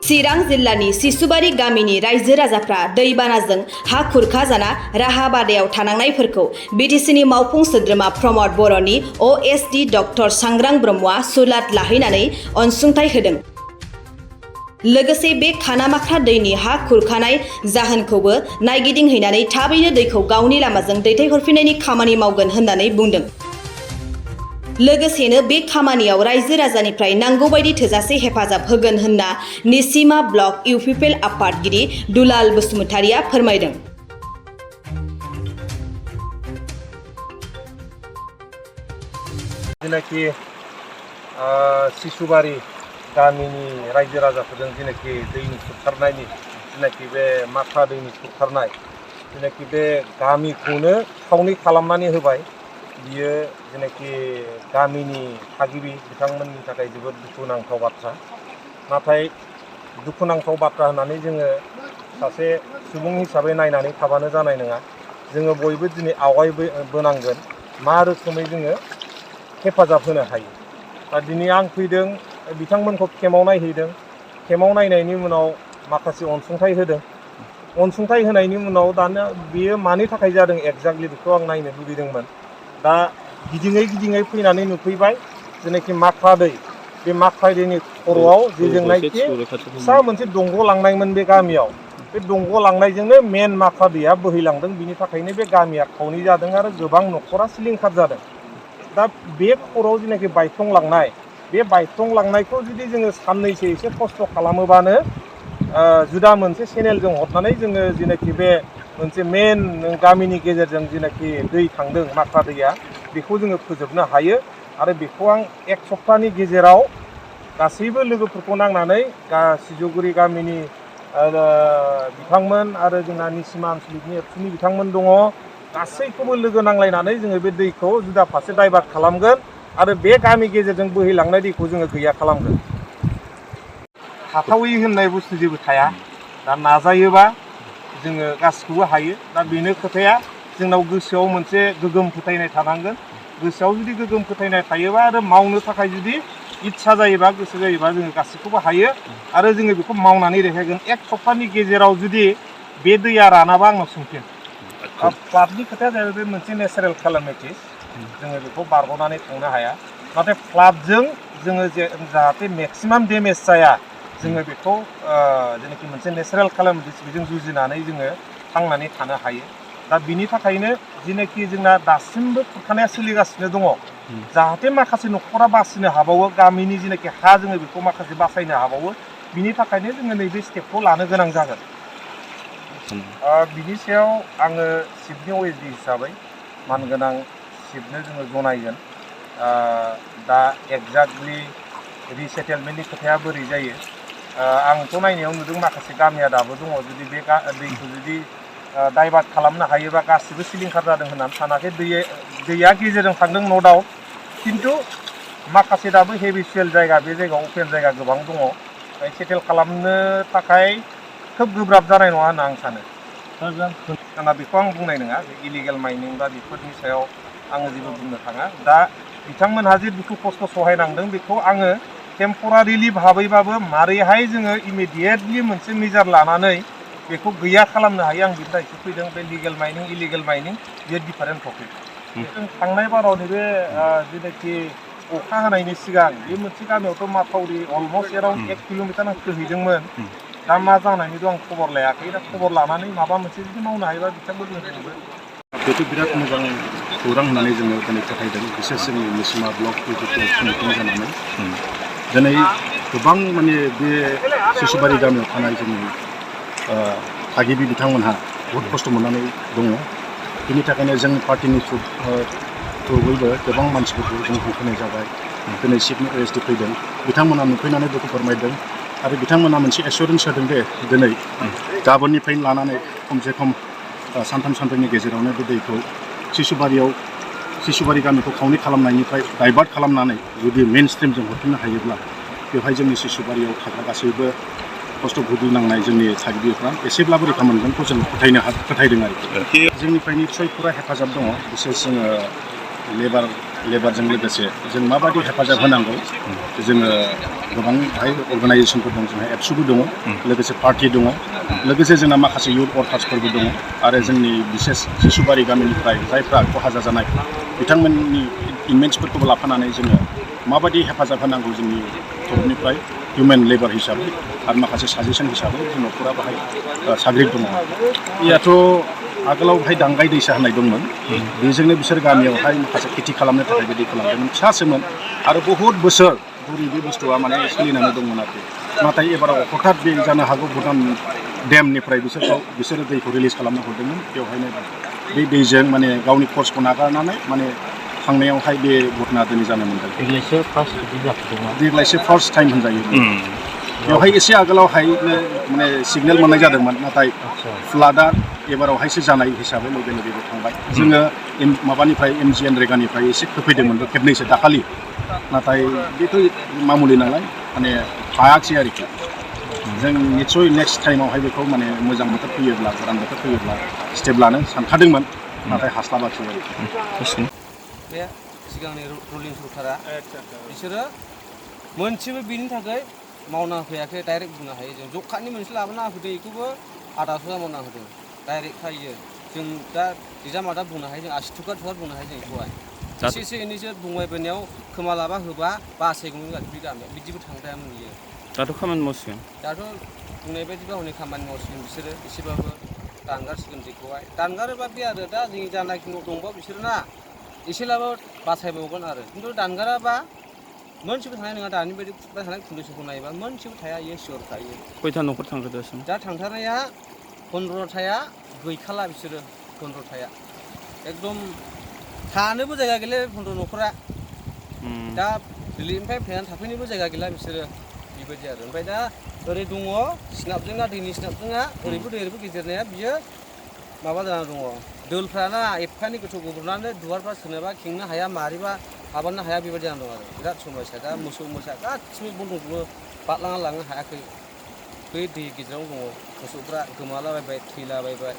चिरां जिल्लानि सिसुबारि गामिनि रायजो राजाफ्रा दैबानाजों हा खुरखा जाना राहा बादायाव थानांनायफोरखौ बिटिसिनि मावफुं सोद्रोमा प्रमद बर'नि OSD डक्टर सांग्रां ब्रह्मआ सुलाद लाहैनानै अनसुंथाइ होदों। लोगोसे बे खानामाखा दैनि हा खुरखानाय जाहोनखौबो नायगिदिंहैनानै थाबैनो दैखौ गावनि लामाजों दैथायहरफिननायनि खामानि मावगोन होननानै बुंदों। लोगोसेनो बे खामानियाव रायजो राजानिफ्राय नांगौबायदि थोजासे हेफाजाब होगोन होनना निसिमा ब्लक इउपिपिएल आफादगिरि दुलाल बसुमतारिया फोरमायदों। जेनाखि सिसुबारि गामिनि रायजो राजाफोरजों जेनाखि दैनि खुरखारनायनि जेनाखि बे माखा दैनि खुरखारनाय जेनाखि बे गामिखौनो खावनै खालामनानै होबाय। बियो जेनाखि गामिनि थागिबि बिथांमोननि थाखाय जोबोद दुखुनांथाव बाथ्रा। नाथाय दुखुनांथाव बाथ्रा होननानै जोङो सासे सुबुं हिसाबै नायनानै थाबानो जानाय नङा। जोङो बयबो दिनै आवगायबोनांगोन मा रोखोमै जोङो हेफाजाब होनो हायो। दा दिनै आं फैदों बिथांमोनखौ खेमाव नायहैदों। खेमाव नायनायनि उनाव माखासे अनसुंथाइ होदों। अनसुंथाइ होनायनि उनाव दाना बेयो मानि थाखाय जादों एक्जाक्टलि बेखौ आं नायनो लुबैदोंमोन। दा गिदिङै फैनानै नुफैबाय जेनाखि माखा दै बे माखा दैनि खर'आव जेजोंनाखि फिसा मोनसे दंग' लांनायमोन बे गामियाव। बे दंग' लांनायजोंनो मेन माखा दैया बोहैलांदों। बिनि थाखायनो बे गामिया खावनै जादों आरो गोबां न'खरा सिलिंखार जादों। दा बे खर'आव जेनाखि बायफ्लंलांनाय बे बायफ्लंलांनायखौ जुदि जोङो साननैसो एसे खस्थ' खालामोबानो जुदा मोनसे चेनेलजों हरनानै जोङो जेनाखि बे मोनसे मेन गामिनि गेजेरजों जेनाखि दै थांदों माखा दैया बेखौ जोङो फोजोबनो हायो। आरो बेखौ आं एक सप्ताहनि गेजेराव गासैबो लोगोफोरखौ नांनानै सिजौगुरि गामिनि बिथांमोन आरो जोंना निसिमा आनसलिकनि एबसुनि बिथांमोन दङ। गासैखौबो लोगो नांलायनानै जोङो बे दैखौ जुदा फारसे डाइभार्ट खालामगोन आरो बे गामि गेजेरजों बोहैलांनाय दैखौ जोङो गैया खालामगोन। हाथावै होननाय बुस्थु जेबो थाया। दा नाजायोबा जोङो गासिखौबो हायो। दा बेनो खोथाया जोंनाव गोसोआव मोनसे गोगोम फोथायनाय थानांगोन। गोसोआव जुदि गोगोम फोथायनाय थायोबा आरो मावनो थाखाय जुदि इच्छा जायोबा गोसो जायोबा जोङो गासिखौबो हायो आरो जोङो बेखौ मावनानै देखायगोन। एक सप्ताहनि गेजेराव जुदि बे दैया रानाबा आंनाव सोंफिन। फ्लाडनि खोथाया जाहैबाय बे मोनसे नेचारेल केलामिटि। जोङो बेखौ बारग'नानै थांनो हाया। नाथाय फ्लाडजों जोङो जाहाथे मेक्सिमाम डेमेज जाया जोङो बेखौ जेनाखि मोनसे नेचारेल केलामिटिस बेजों जुजिनानै जोङो थांनानै थानो हायो। दा बिनि थाखायनो जेनाखि जोंना दासिमबो खुरखानाया सोलिगासिनो दङ। जाहाथे माखासे न'खरा बासिनो हाबावो गामिनि जेनाखि हा जोङो बेखौ माखासे बासायनो हाबावो। बिनि थाखायनो जोङो नैबे स्टेपखौ लानो गोनां जागोन। बिनि सायाव आङो चिफनि OSD हिसाबै मानगोनां चिफनो जोङो जनायगोन। दा एक्जाक्टलि रिसेटेलमेन्टनि खोथाया बोरै जायो आंथ' नायनायाव नुदों माखासे गामिया दाबो दङ। जुदि बे दैखौ जुदि डाइभार्ट खालामनो हायोबा गासिबो सिलिंखार जादों होननानै सानाखै। दैया गेजेरजों थांदों न' डाउट। खिन्थु माखासे दाबो हेबिसुवेल जायगा बे जायगायाव अपेन जायगा गोबां दङ। सेटेल खालामनो थाखाय खोब गोब्राब जानाय नङा होनना आं सानो। दा बेखौ आं बुंनाय नङा। इलिगेल माइनिं बा बेफोरनि सायाव आङो जेबो बुंनो थाङा। दा बिथांमोनहा जे दुखु खस्थ' सहायनांदों बेखौ आङो टेम्परारिलि भाबैबाबो मारैहाय जोङो इमिडियेटलि मोनसे मेजार लानानै बेखौ गैया खालामनो हायो आं बिनि थाखायसो फैदों। बे लिगेल माइनिं इलिगेल माइनिं बेयो डिफारेन्ट टपिक। जों थांनाय बाराव नैबे जेनाखि अखा हानायनि सिगां बे मोनसे गामियावथ' माथावरि अलमस्ट एराउन्ड 1 किल'मिटार खोहैदोंमोन। दा मा जानायनि दं आं खबर लायाखै। दा खबर लानानै माबा मोनसे जुदि मावनो हायोबा बिथांमोनजों बेथ' बिराद मोजां खौरां होननानै जोङो दिनै फोथायदों। बिसोर जोंनि निसिमा ब्लक मिटिं जानानै दिनै गोबां माने बे सिसुबारि गामियाव थानाय जोंनि थागिबि बिथांमोनहा बहुद खस्थ' मोननानै दङ। बिनि थाखायनो जों पार्टिनि थ्रुयैबो गोबां मानसिफोरखौ जों हांख्रायनाय जाबाय। दिनै चिफनि OSD फैदों। बिथांमोना नुफैनानै दुखु फोरमायदों आरो बिथांमोना मोनसे एसुरेन्स होदों दे दिनै गाबोननिफ्रायनो लानानै खमसे खम सानथाम सानब्रैनि गेजेरावनो बे दैखौ सिसुबारि गामिखौ खावनै खालामनायनिफ्राय डाइभार्ट खालामनानै जुदि मेन स्ट्रिमजों हरफिननो हायोब्ला बेवहाय जोंनि सिसुबारियाव थाग्रा गासैबो खस्थ' भुगिनांनाय जोंनि थागिबिफ्रा एसेब्लाबो रैखा मोनगोनखौ जों फोथायदों आरोखि। जोंनिफ्राय निस्सय फुरा हेफाजाब दङ। बिसोर जोङो लेबार लेबारजों लोगोसे जों माबायदि हेफाजाब होनांगौ जोङो गोबां बेहाय अर्गानाइजेसनफोर दं, जोंहा एबसुबो दङ, लोगोसे पार्टि दङ, लोगोसे जोंना माखासे इउथ वर्कार्सफोरबो दङ आरो जोंनि बिसेस सिसुबारि गामिनिफ्राय जायफ्रा खहा जाजानाय बिथांमोननि इमेन्सफोरखौबो लाफानानै जोङो माबायदि हेफाजाब होनांगौ जोंनि तरफनिफ्राय हिउमेन लेबार हिसाबै आरो माखासे साजेसन हिसाबै जों न'खरा बाहाय साग्रिद दङ। इयाथ' आगोलाव बेहाय दांगाय दैसा होननाय दंमोन, बेजोंनो बिसोर गामियावहाय माखासे खेथि खालामनो थाखाय बिदि खालामदोंमोन, फिसासोमोन आरो बहुद बोसोर धरि बे बुस्थुआ माने सोलिनानै दंमोन आरोखि। नाथाय एबाराव हठात बे जानो हागौ भुटान डेमनिफ्राय बिसोरो दैखौ रिलिज खालामनो हरदोंमोन, बेवहायनो बे दैजों माने गावनि कर्सखौ नागारनानै माने थांनायावहाय बे घटना दिनै जानो मोन्दों। देग्लायसो फार्स्ट टाइम होनजायो। बेवहाय एसे आगोलावहाय माने सिगनेल मोननाय जादोंमोन, नाथाय फ्लाडआ एबारावहायसो जानाय हिसाबै लोगो लोगो थांबाय। जोङो माबानिफ्राय MGN रेगानिफ्राय एसे होफैदोंमोन खेबनैसो दाखालि, नाथाय बेथ' मामुलि नालाय माने हायाखिसै आरोखि। जों निस्सय नेक्स्ट टाइमावहाय बेखौ माने मोजां बोथोर फैयोब्ला, गोरान बोथोर फैयोब्ला स्टेप लानो सानखादोंमोन, नाथाय हास्लाबाखिसै आरोखि। बे सिगांनि रुलिं सरकारा बिसोरो मोनसेबो बिनि थाखाय मावना होफैयाखै, डाइरेक्ट बुंनो हायो जों। जखानि मोनसे लाबोना होफैदों, बेखौबो आधा सजा मावना होदों, डाइरेक्ट खायो। जों दा रिजामादा बुंनो हायो, जों 80 थुका बुंनो हायो जों बेखौहाय। एसे एनैसो बुंबायबायनायाव खोमा लाबा होबा बासायगौमोन गासिबो गामियाव, बिदिबो थांद्रायामोन बियो। दाथ' खामानि मावसिगोन। दाथ' बुंनाय बायदिबा हनै खामानि मावसिगोन बिसोरो, एसेबाबो दानगारसिगोन दैखौहाय। दानगारोबा बे आरो दा जोंनि जानाखि न' दंबा बिसोरो ना एसेब्लाबो बासायबावगोन आरो, खिन्थु दानगाराबा मोनसेबो थानाय नङा। दानि बायदि खुरबाय थानाय कन्डिसनखौ नायोबा मोनसेबो थाया, इयो सियर थायो। खयथा न'खर थांखो दासिम? दा थांथारनाया 15थाया गैखाला, बिसोरो 15थाया एकदम थानोबो जायगा गैला। 15 न'खरा दा दिल्लीनिफ्राय फैनानै थाफैनोबो जायगा गैला बिसोरो, बेबायदि आरो। ओमफ्राय दा ओरै दङ सिनाबजोंना, दैनि सिनाबजोंना ओरैबो दै ओरैबो गेजेरनाया बियो माबा जाना दङ। दोलफ्राना एफानि गोथौ गुरनानै दुवारफ्रा सोरनोबा खेंनो हाया, मारैबा माबानो हाया, बेबायदि जाना दं आरो। बिराद समस्या। दा मोसौ मोसा गासिबो बन्द'जोबो, बारलांना लांनो हायाखै। बै दै गेजेरावनो दङ, मोसौफ्रा गोमालाबायबाय, थैलाबायबाय,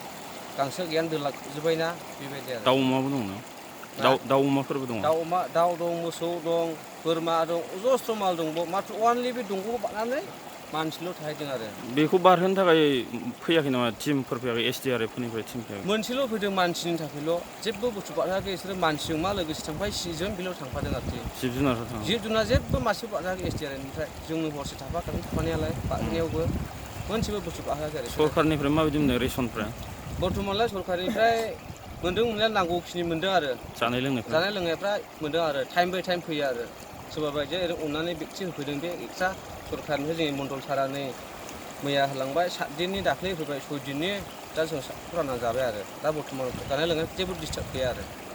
गांसो गैयानो दोनलांजोब्बायना, बेबायदि आरो। दाउ अमाबो दं ना? दाउ अमाफोरबो दङ? दाउ दं, मोसौ दं, बोरमा दं, अजस्र माल दं। माथ्र अनलि बे दंग'खौ बारनानै मानसिल' थाहैदों आरो। बेखौ बारहोनो थाखाय फैयाखै नामा टिमफोर फैयाखै? SDRF फोरनिफ्राय टिम फैयाखै? मोनसेल' फैदों, मानसिनि थाखायल'। जेबो बुस्थु बारहोआखै बिसोरो, मानसिजों मा लोगोसे थांफायो, सिजोन बेल' थांफादों आरोखि। जिब जुनारफोर थाङो? जिब जुनार जेबो मासेबो बारहोआखै SDRF निफ्राय। जोंनो हरसे थाफाखादों, थाफानायालाय बारहोनायावबो मोनसेबो बुस्थु बारहोआखै आरो। सरकारनिफ्राय माबायदि मोनदों रेसनफ्रा? बर्थमानलाय सरकारनिफ्राय मोनदों, मोननाया नांगौखिनि मोनदों आरो। जानाय लोंनायफ्रा मोनदों आरो, टाइम बाय टाइम फैयो आरो। सोरबा बायदिया ओरै अननानै बेगथि होफैदों, बे एक्सट्रा सरकारनिफ्राय जोंनि मण्डल सारा नै मैया होलांबाय, 7 दिननि दाख्लै होफैबाय, 6 दिननि। दा जों फुराना जाबाय आरो। दा बर्थमान जानाय लोंनाय जेबो डिस्टार्ब गैया आरो।